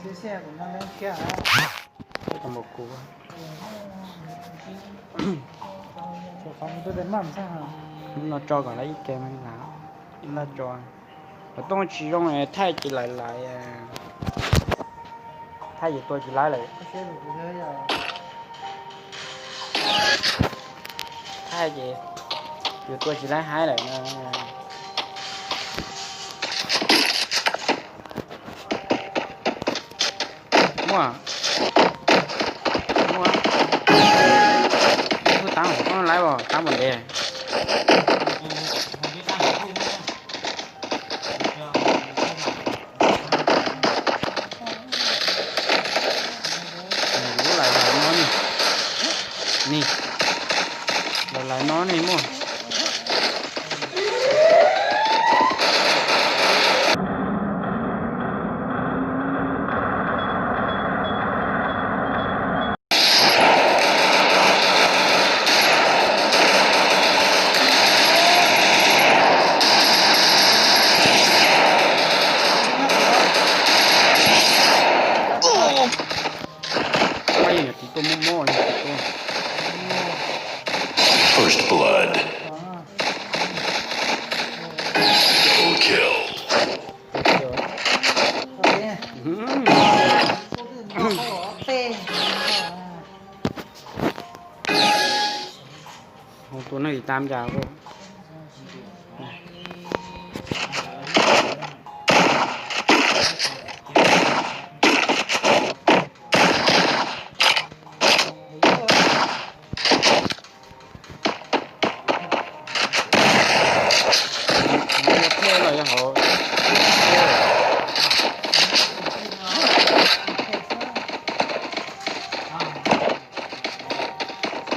Tus npau kuv no tso kom lawv ib ke, lawv tso. Cov tooj tsis zoo thaij ces lawv laiv, thaij ces tua tsis laib lawm. Thaij ces yus tua tsis laib haib lawm no. Muaj, muaj, kuj tab hauv koj laib os, tab npaum ntev. Lub lais lais no ni, ni, lais lais no ni muaj. Pab yeej yog tiv tuaj mob mob, yog tiv tuaj. First blood. Double kill. Tus neeg tám trăm.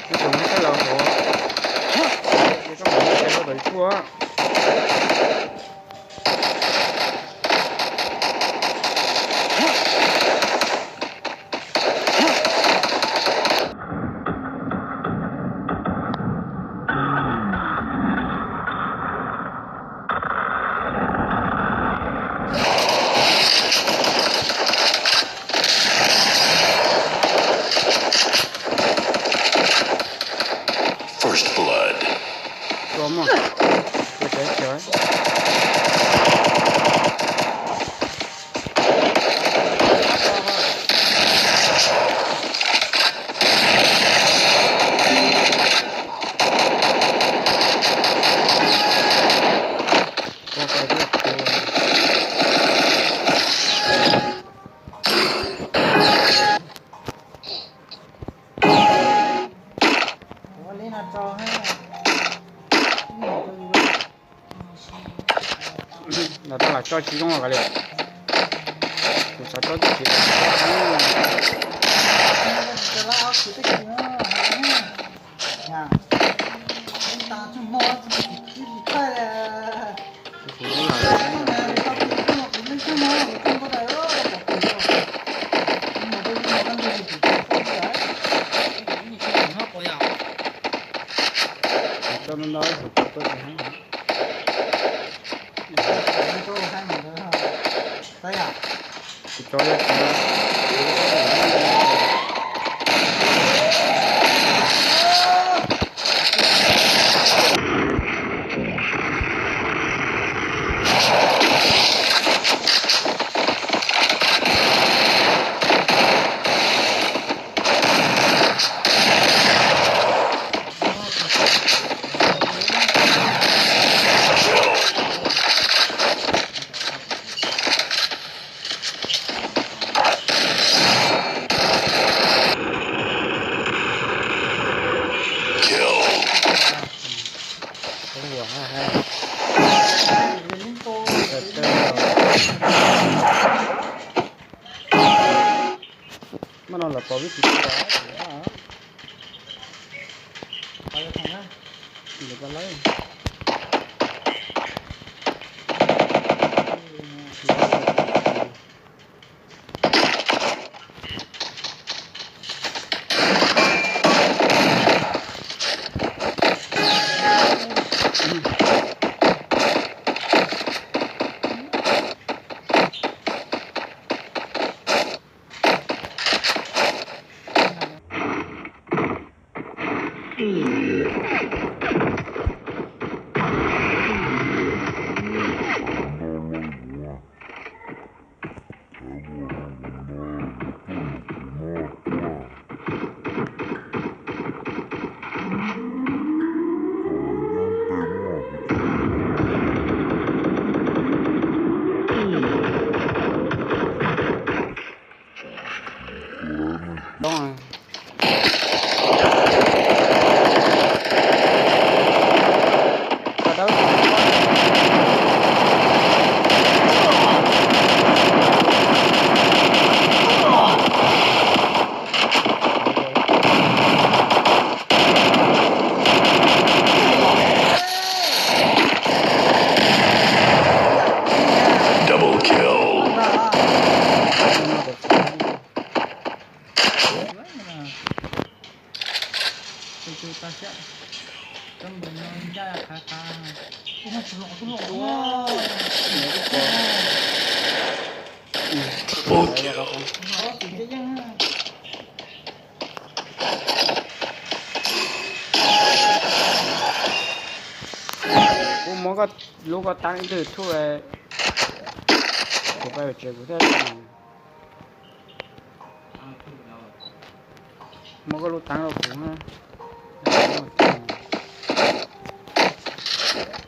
Ib tug neb saib los hauv, ces koj mus neb saib hauv tau ib tuaj. First blood. Tua mog, tua cov cov. Ntawm tau lam tso tsis zoo los kav liam. Kuv xav tso tib si. Tso no no, tso tsis heev. Kuv tso Mas no lawv pom vib tis tua. toob. Double kill. Triple kill. Kuv muab koj lub koj taab ib tug thuj, kuv pab tsev kuv thiab. Muab koj lub taab rau kuv na.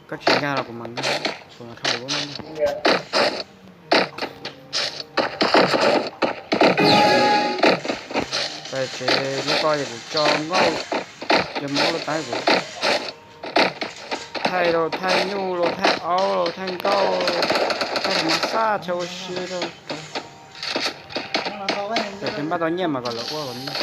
Koj tsis nkag los kuv mam nkag, kuv mam thauj lub. Pab tsev lub koj yog kuv tso nkauj, yog muab koj lub taab kuv. Thaij los thaij nyuj los thaij aub los thaij nkauj, thaij mas xaj thaij ua si rau. Thaum twg npaj tau nyiaj mas kom lawv ua kom nyiaj.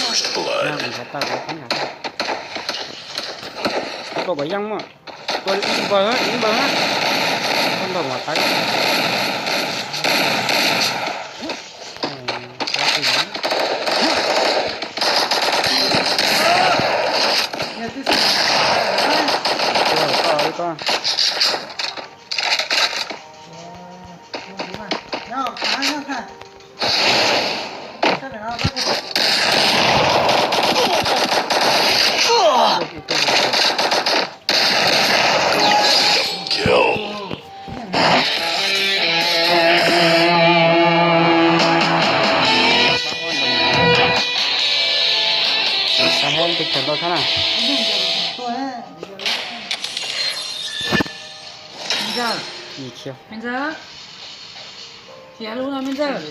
First blood. Tua kom yeej mas. Tua ib npawg, ib npawg. Ib npawg mas tawv. Kill. Xav hab tus txawm ntau tshaj na. Ntxawg, ntxawg, ntxawg, ntxawg,